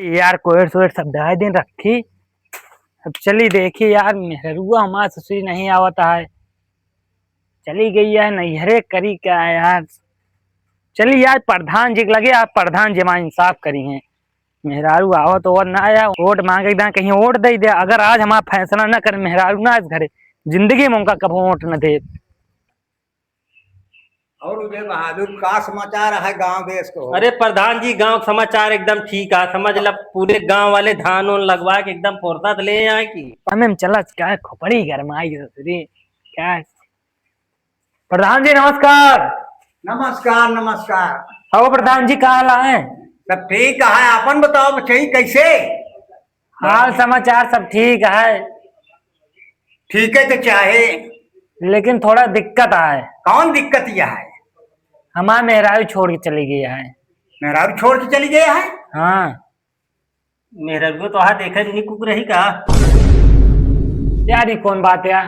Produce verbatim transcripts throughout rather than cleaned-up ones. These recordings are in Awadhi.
यार, कोयर सोयर सब डाल दिन रखी। अब चली देखी यार, मेहरुआ हमार ससुरी नहीं आवत है, चली गई है नैहरे, करी क्या है यार। चली यार, प्रधान जी के लगे, आप प्रधान जी हमार इंसाफ करी हैं। मेहरारू आवत ओवत ना आया, वोट मांगे ना, कहीं वोट दे दे। अगर आज हमार फैसला ना करे मेहरारू ना आज घरे, जिंदगी में उनका कब वोट न दे। और उदय बहादुर, का समाचार है गांव देश को? अरे प्रधान जी, गांव के समाचार एकदम ठीक है, समझ ल, पूरे गांव वाले धान ओन लगवा के एकदम फुर्सत ले आए की। हमें चला, क्या खोपड़ी गरमाई ससुरी, क्या? प्रधान जी नमस्कार। नमस्कार, नमस्कार। हो प्रधान जी, का हाल है? सब ठीक है, अपन बताओ बच्चे, कैसे? हाल समाचार सब ठीक है। ठीक है तो चाहे। लेकिन थोड़ा दिक्कत आए। कौन दिक्कत यह है? हमार मेहरारू छोड़ के चली गई है। मेहरारू छोड़ के चली गई है? हाँ। मेहरारू तो वहाँ देखे नहीं कुक रही का? यार, ये कौन बात है?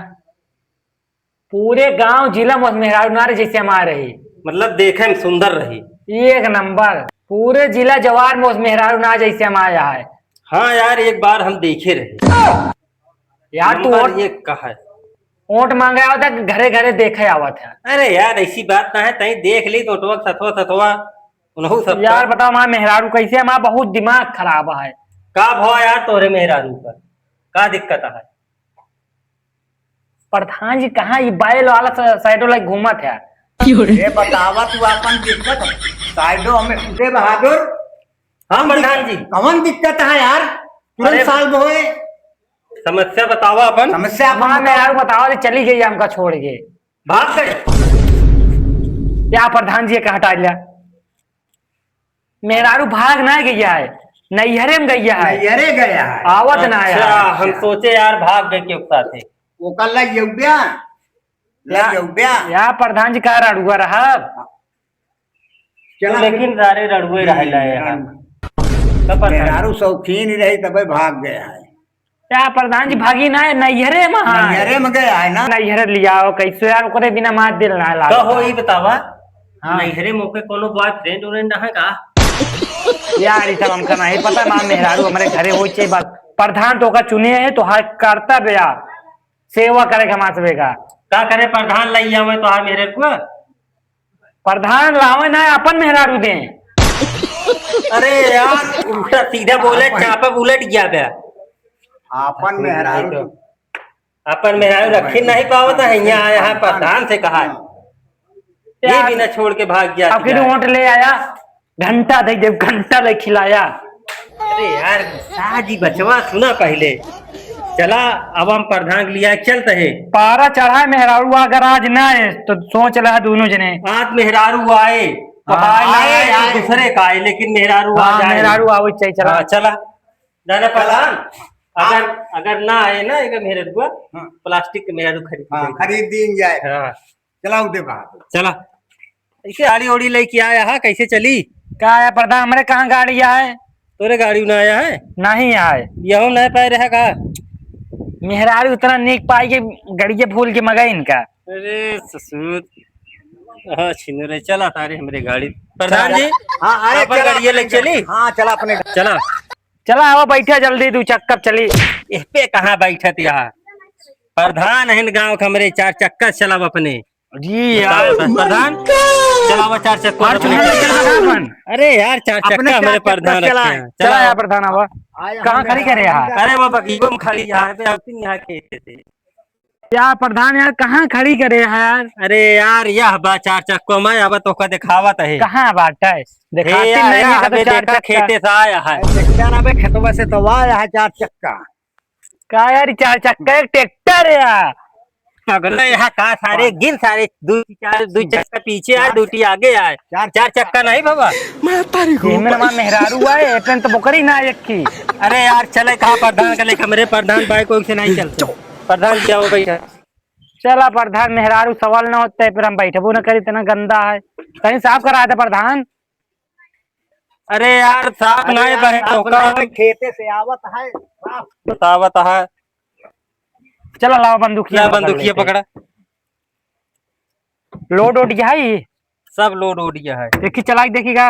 पूरे गांव जिला में मेहरारू ना रही जैसे हमार रही। मतलब देखे में सुंदर रही। एक नंबर। पूरे जिला जवार में मेहरारू ना जैसे हमार यहाँ है। हाँ यार, एक बार हम देखे रहे। यार, तू नंबर वोट, एक का है। वोट मांगे आवत है कि घरे घरे देखे आवत है? अरे यार, ऐसी बात ना है, तई देख ली तो वोटवा सथवा सथवा, उनहु सब यार, का। बताओ, हमार मेहरारू कैसे, हमार बहुत दिमाग खराब है। का भवा यार तोहरे मेहरारू का? का दिक्कत है? प्रधान जी कहाँ ई बाइल वाला सा-, साइडो लाइक घूमत है? ये बतावा तू अपन दिक्कत। साइडो हमें उदय बहादुर। हाँ प्रधान जी। कौन दिक्कत है यार? तुरंत अरे, सॉल्व होए। समस्या बतावा अपन। समस्या अपन हमार बतावा। मेहरारू बतावा कि चली गई हमका छोड़ के। भाग गए। या प्रधान जी के हटा लिया। मेहरारू भाग ना गया है, नैहरे में गया है। नैहरे गया है। आवत ना अच्छा, आया। हम सोचे यार भाग गए क्यों साथे। ओकर लग जाऊ ब्या? लग या, जाऊ ब्या? या प्रधान जी का रड़ुआ रहा? चला लेकिन फिर। सारे रड़ुए रहे लाए हैं। रड़ुआ। तो पता नहीं। मेहरारू शौकीन रही तबे भाग गया है। क्या प्रधान जी भागी ना है, नैहरे में है। नैहरे में गया है ना। नैहरे लियाओ कैसे यार, ओकरे बिना मार दिल ना लागे। कहो ई बतावा, हाँ। नैहरे में ओके कोनो बॉयफ्रेंड उरेंड ना है का? यार, ई सब हमका नहीं पता, माँ मेहरारू हमरे घरे होई चाहिए बस। प्रधान तो ओका चुने है, तो हर कर्तव्य यार, सेवा करे के हमार सबे का। का करे प्रधान लई आवे तो हर मेहरे को? प्रधान लावे ना, अपन मेहरारू दे। अरे यार, उल्टा सीधा बोले, अपन चापा उलट गया बे। अपन मेहरारू तो। अपन मेहरारू रखी नहीं पावत है, यहाँ, यहाँ प्रधान से कहा है। हाँ। ये यार, बिना छोड़ के भाग गया अब फिर सीधा। वोट ले आया, घंटा दे दे, घंटा ले खिलाया। अरे यार, शाह जी बचवा सुना पहले। चला, अब हम प्रधान के लिया चलते हैं। पारा चढ़ा मेहरारू अगर आज ना आए, तो सोच रहा दोनों जने। आज मेहरारू आए, तो हाँ, आए ना आए, आए, तो आए। दूसरे का आए, लेकिन मेहरारू हाँ, आज आए। मेहरारू आवे चाहिए, चला। हाँ, चला। जाना चला। प्रधान, अगर, हाँ। अगर ना आए ना, एक मेहरारू, हाँ। प्लास्टिक के मेहरारू खरीद हाँ, लेंगे। खरीद दीन जाए। हाँ। चला उदय बहादुर। चला। ऐसे आड़ी ओड़ी लेके आया है, कैसे चली? का है प्रधान, हमरे कहाँ गाड़ी आए? तोरे गाड़ी ना आया है? नहीं आए। यहू नहीं पाए रहा का? मेहरारू उतना नीक पाई के गड़िए फूल के मगा इनका। अरे ससुर। हाँ, छिन रे, चला तारे हमरे गाड़ी। प्रधान जी, हाँ, अरे अपन चला गाड़िए अपने लेके चली? हाँ, चला अपने। चला। चला, आवा बैठा जल्दी, दू चक्कर चली। एह पे कहाँ बैठत यहाँ? प्रधान है गाँव के हमरे, चार चक्का चलाव अपने। जी बताओ यार। तो, प्रधान, चलावा चार चक्का और अपने। चुनाव लड़ चल रहा अपन। अरे यार, चार अपने चक्का चार हमारे चक्का प्रधान चला। रखे हैं। चला चला। यार प्रधान, आवा। आया कहाँ हमने खड़ी करे यार? अरे वो बगीचों में खड़ी है, यहाँ पे अब तुम यहाँ खेते थे। क्या प्रधान यार, कहाँ खड़ी करे है यार? अरे यार, यह बा चार चक्का में, अब तोका दिखावत है। कहाँ बाटे? दिखाती हे यार, नहीं है तो हमें चार देखा चक्का। खेते से आया है। देखा ना बे, खेतवा से तो आया है चार चक्का। का यार, चार चक्का एक ट्रैक्टर है यार। अगले यहाँ का सारे गिन, सारे दू चार, दू चक्का पीछे आए, दू टी आगे आए। चार चार चक्का नहीं बाबा। मैं तारी को ये मेरा माँ मेहरारू आए, एपन तो बोकरी ना एक की। अरे यार, चले कहाँ प्रधान के लेके, हमरे प्रधान भाई कोई से नहीं चलते। प्रधान क्या हो गई है? चला प्रधान, मेहरारू सवाल ना होता है, फिर हम बैठबो ना करी, इतना गंदा है। कहीं साफ करा दे प्रधान। अरे यार, साफ अरे नहीं यार, बहे साफ तो का? नहीं, खेते से आवत है, साफ। बतावत है। चला, लावा बंदूकिया ला, पकड़ बंदूकिया लेते। पकड़ा। लोड ओड गया है? सब लोड ओड गया है। देखी, चला के देखी का?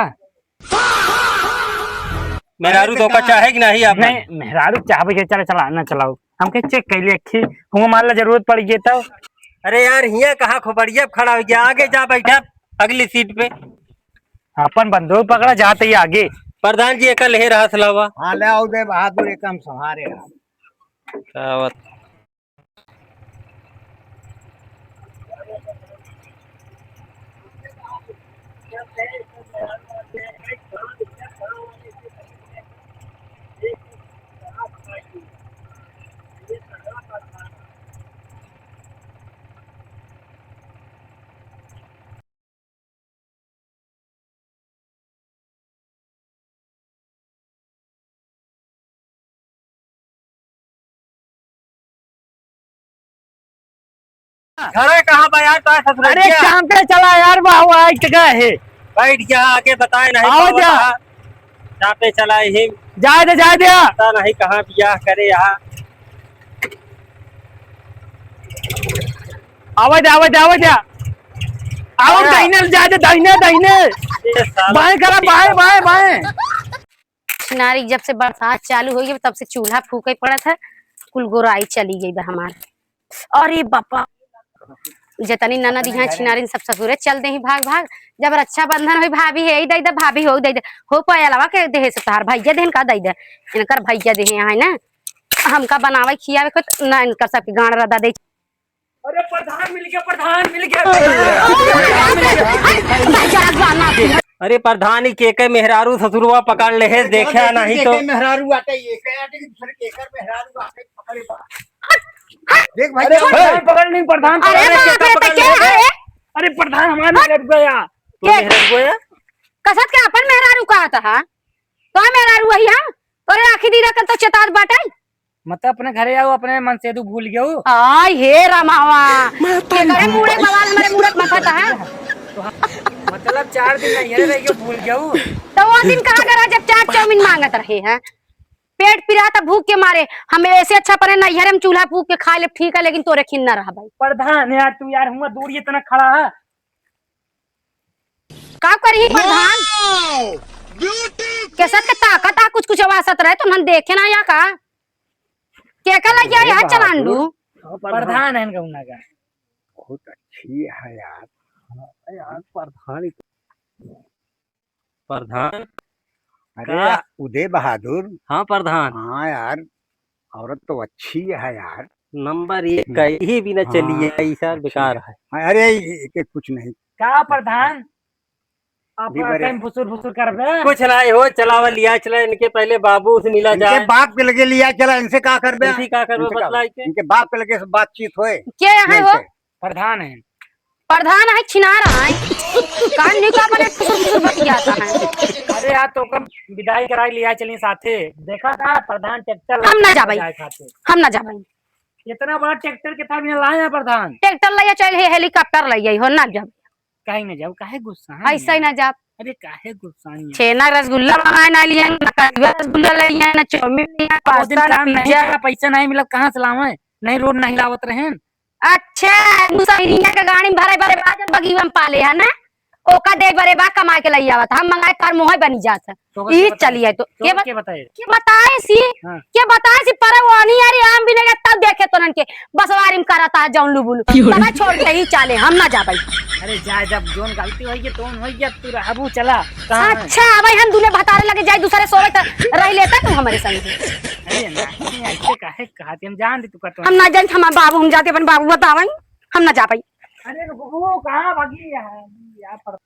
मेहरारू अरे तो का बेटा। चाहे कि नहीं आप? नहीं, मेहरारू चाहबे के, चला, चला, ना चलाओ। हमके check कर लिए, खी-, हुआ मान ला जरूरत पड़ गई तब। अरे यार, हियाँ कहाँ खोपड़िया पे खड़ा हो गया? आगे जा बैठा अगली seat पे। अपन बंदूक पकड़ा, जाते ही आगे। प्रधान जी, एका लेहे रहा सलावा। हाँ, ले आओ दे बहादुर, एक हम संभारे रहा। क्या बात। घरे कहाँ बा यार, तोहार ससुरैया? अरे, चापे चला यार, बा, वो एक जगह है। बैठ जा, आगे बताए नहीं, आओ कहाँ जा। बा? चापे चला ही। जाए दे, जाए दे। पता नहीं कहाँ बियाह करे यहाँ। आवे दे, आवे दे, आवे दे। आओ, अरे। दाहिने जाए दे, दाहिने, दाहिने। ये साला बाएं करा, बाएं, बाएं, बाएं। छिनारी, जब से बरसात चालू होइ गई, तब से चूल्हा फूके पड़त है, कुल गोराई चली गई बा हमार। अरे बापा, जतनी ननद यहाँ छिनारिन सब ससुरे चल देही भाग भाग। जब रक्षाबंधन होई, भाभी है, ई दे दे, भाभी हो, दे दे। हो पायलवा के देहे से तहार भैया देहन का दे दे, इनकर भैया देहे यहाँ है ना, हमका बनावे खियावे को ना, इनकर सबके गांड रदा दे। अरे प्रधान मिल गया, प्रधान मिल गया। अरे प्रधान, ई के के मेहरारू ससुरवा पकड़ ले है, देखा नहीं तो। के मेहरारू आटे, ये के आटे, दूसरे के कर मेहरारू आटे, पकड़े बा। देख भाई, अरे प्रधान पकड़ नहीं, प्रधान अरे पकड़। बाप रे, तो के है? अरे प्रधान हमारे मेहरारू गया। तो के? मेहरारू गया? कसत के अपन मेहरारू का आता है? तो मेहरारू वही है? तोरे आँखी दीदा कर तो चेतात बाटे। मतलब अपने घरे आओ, अपने मन से तू भूल गयो। आय हे रामावा। केकरे मुड़े बवाल हमरे मुड़त मखत है। तो हम, मतलब चार दिन नैहरे रह गयो, भूल गयो। तो वो दिन कहाँ गया जब चाट चाउमीन मांगत रहे हैं? पेट पिरात भूख के मारे। हम ऐसे अच्छा परे नैहरे में चूल्हा फूक के खा ले, ठीक है, लेकिन तोरे खिन ना रह भाई। प्रधान यार, तू यार हुआ दूर इतना खड़ा है। का करी प्रधान? Wow! Beautiful! कैसा के ताकत आ, कुछ कुछ आवासत रहे तो नन देखे ना या का? के का लग गया अरे यहाँ बहादुर। चलांडू? हाँ, प्रधान। प्रधान है इनका उन्ना का। बहुत अच्छी है यार। हाँ यार, प्रधान ही तो। प्रधान। अरे का? यार, उदय बहादुर। हाँ प्रधान। हाँ यार, औरत तो अच्छी है यार। नंबर एक हम्म। कहीं भी ना हाँ, चलिए, ऐसा अच्छी बेकार है। है। हाँ, अरे, ये, ये कुछ नहीं। का प्रधान? आप जी, बड़े। टाइम फुसुर फुसुर कर रहे हैं। कुछ ना हो, चलावा लिया चला, इनके पहले बाबू से मिला इनके जाए। बाप के लगे लिया चला, इनसे का करबे? इनसे का करबे, इनसे का बतलाई के? इनके बाप के लगे से बातचीत होए। के यहाँ नहीं हो? से। प्रधान है। प्रधान है, छिनार है। कान नहीं का बने, फुसुर फुसुर बतियाता है। अरे यार, तो कम विदाई कराई लिया चलिए साथे। देखा था प्रधान ट्रैक्टर हम ना जाबई। जाए खाते। हम ना जाबई। इतना बड़ा ट्रैक्टर के था बिना लाए हैं प्रधान। ट्रैक्टर लाइए, चाहे हेलीकॉप्टर लाइए, हो ना जाब। काहे ना जाओ, काहे गुस्सा है ऐसा ही यार? ना जाब। अरे काहे गुस्सा है? छेना रसगुल्ला मंगाए ना लिए, ना कचुआ रसगुल्ला लाइए, ना चाउमीन लाइए, वो दिन पास्ता, ना काम नहीं पिज्जा। करा, पैसा नहीं मिला, कहाँ से लावे? नहीं रोड नहीं लावत रहे। अच्छा, मुसहरिया के गाड़ी में भरे भरे बाजन बगीवा में पाले है ना? ओका दे बरे बा कमाए के लई आवत, हम मंगाए तार मुँह बनी जात है। तो ई के बताए? चली आई तो तो के बत-, के बताए? के बताए सी? हाँ। के बताए सी? पर वो नहीं यारी आम भी नहीं तब देखे तो नन के बसवारी में करता है जौन लुबुलु। क्यों रे? तब छोड़ के ही चाले, हम ना जाबई। अरे जाए, जब जोन गलती होई के तोन होई गया, तू रहबू चला। कहाँ है? अच्छा, अब हम दुने भतारे लगे जाए, दूसरे सोवे तो रह लेता तू हमारे संग। अरे नहीं, ऐसे काहे कहते, हम जान दे तू का तो। हम ना जान, हमारे बाबू, हम जाते अपन बाबू बतावन, हम ना जाबई। अरे रुको, वो कहाँ भागी है? यार पर